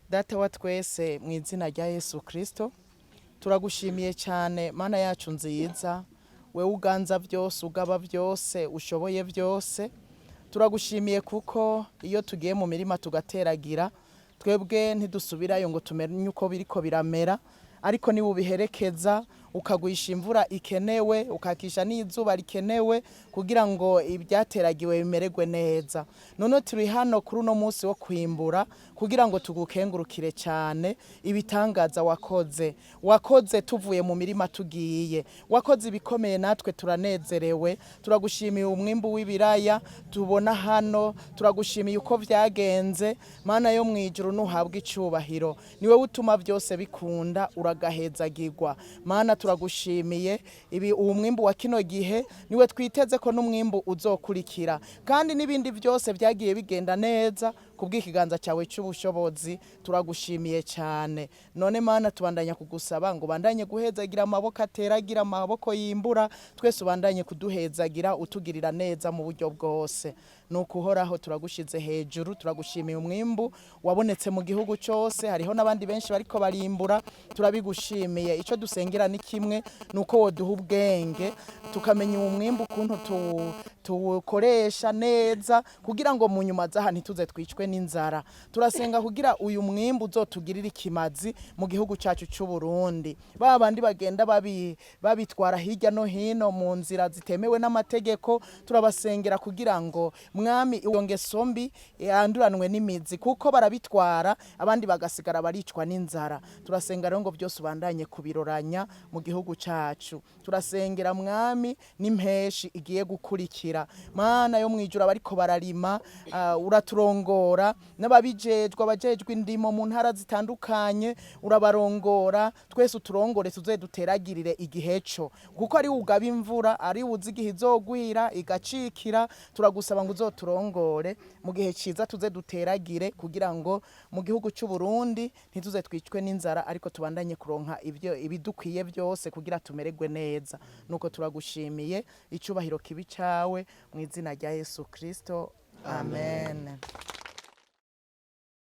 Data wa twese, mu izina rya Yesu Kristo, turagushimiye cyane, Mana yacu nziza, wewe uganza byose, ugaba byose, ushoboye byose. Turagushimiye kuko iyo tugiye mu mirima tugateragira, twebwe ntidusubirayo ngo tumenye uko biriko biramera, ariko niba ubiherekeza, ukagwisha imvura ikenewe, ukakisha n'izuba rikenewe kugira ngo ibyateragiwe bimererwe neza. None turi hano kuri uno munsi wo kwimbura kugira ngo tugukengurukire cyane ibitangaza wakoze. Wakoze tuvuye mu mirima tugiye, wakoze ibikomeye, natwe turanezerewe. Turagushimiye umwimbu w'ibiraya tubona hano, turagushimiye uko byagenze. Mana yo mu ijuru, nuhabwa icubahiro, niwe utuma byose bikunda, uragahezagirwa. Mana, turagushimiye ibi uwo mwimbu wa kino gihe, niwe twiteze ko n'umwimbu uzokurikira, kandi n'ibindi byose byagiye bigenda neza kubw'ikiganza cyawe cy'ubushobozi. Turagushimiye cyane. None Mana, tubandanya kugusaba ngo ubandanye guhezagira amaboko ateragira, amaboko yimbura, twese ubandanye kuduhezagira, utugirira neza mu buryo bwose. Nuko Uhoraho, turagushize hejuru, turagushimiye umwimbu wabonetse mu gihugu cyose. Hariho n'abandi benshi bariko barimbura, turabigushimiye. Icyo dusengera ni kimwe, ni uko woduha ubwenge tukamenya uwo mwimbu ukuntu tuwukoresha neza, kugira ngo mu nyuma zaha ntituze twicwe n'inzara. Turasenga kugira uyu mwimbu uzotugirire ikimazi mu gihugu cyacu cy'u Burundi. Ba bandi bagenda babitwara hirya no hino mu nzira zitemewe n'amategeko, turabasengera kugira ngo, Mwami, iyo ngeso mbi yanduranwe n'imizi, kuko barabitwara abandi bagasigara baricwa n'inzara. Turasenga rero ngo byose ubandanye kubiroranya mu gihugu cyacu. Turasengera, Mwami, n'impeshi igiye gukurikira. Mana yo mwijuru, abariko bararima, uraturongora, n'ababijejwe, abajejwe indimo mu ntara zitandukanye urabarongora, twese uturongore tuze duteragirire igihe co, kuko ari ugaba imvura, ari uzi igihe izogwira igacikira. Turagusaba ngo uzoturongore mu gihe ciza tuze duteragire, kugira ngo mu gihugu cy'u Burundi ntituze twicwe n'inzara, ariko tubandanye kuronka ibyo ibidukwiye byose kugira tumererwe neza. Nuko turagushimiye, icubahiro kibi cawe, mu izina rya Yesu Kristo, amen.